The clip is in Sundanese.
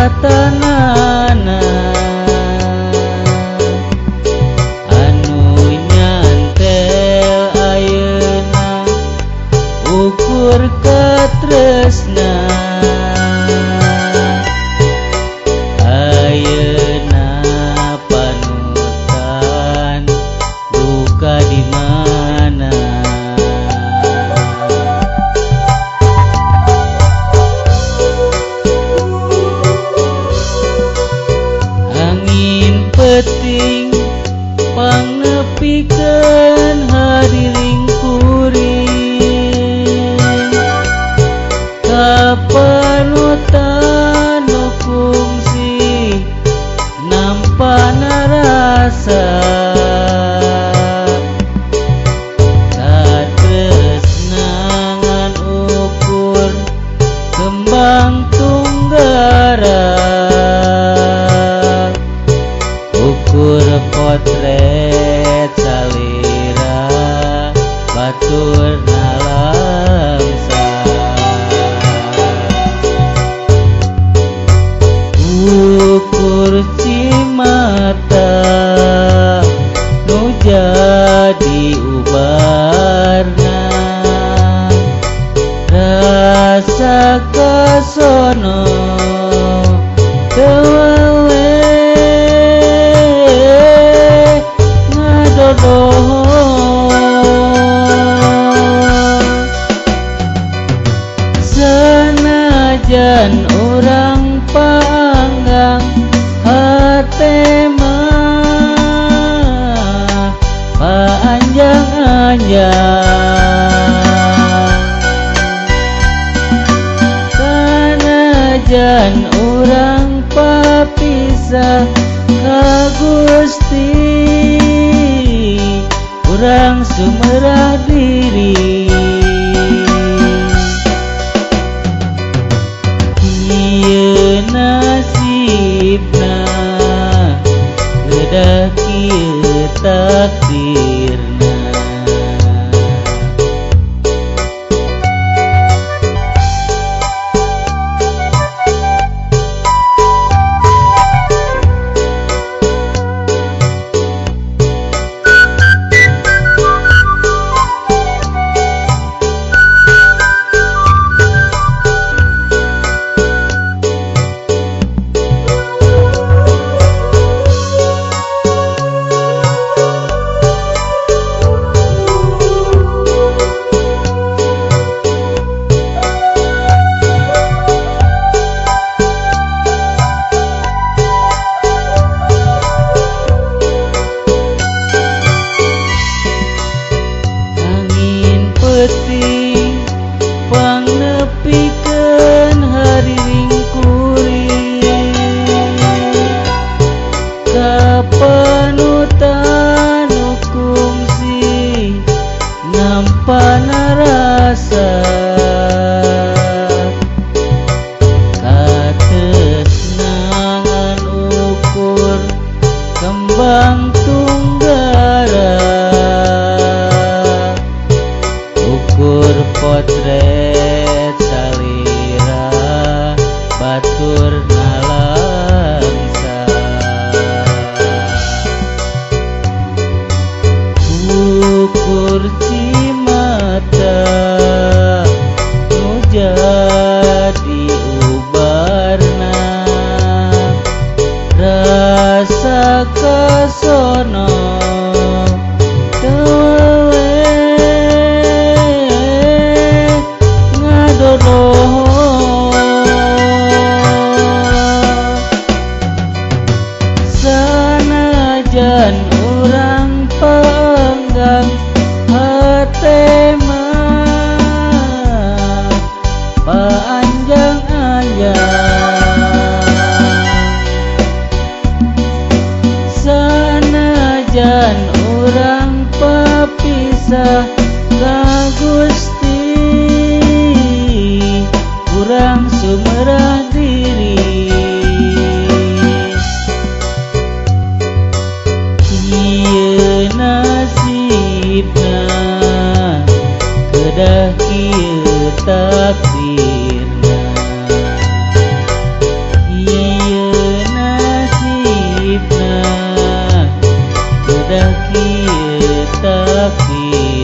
Karatanana anu nyantel ayeuna ukur katresna ayeuna panutan duka di mana. Angin peting pangnepikeun hariling kuring kapanutan nu kungsi nampa narasa katresnangan ukur kembang tunggara ukur potret salira batur nalangsa ukur cimata nu jadi ubarna rasa kasono teu senajan urang panggang hate mah panjang-anjang sanajan urang papisah ka Gusti urang sumerah diri. Ieu nasibna kedah kieu takdirna. Peting pangnepikeun hariring kuring kapanutan nu kungsi nampa narasa katresnangan ukur kembang tunggara ukur potret salira Kungsi.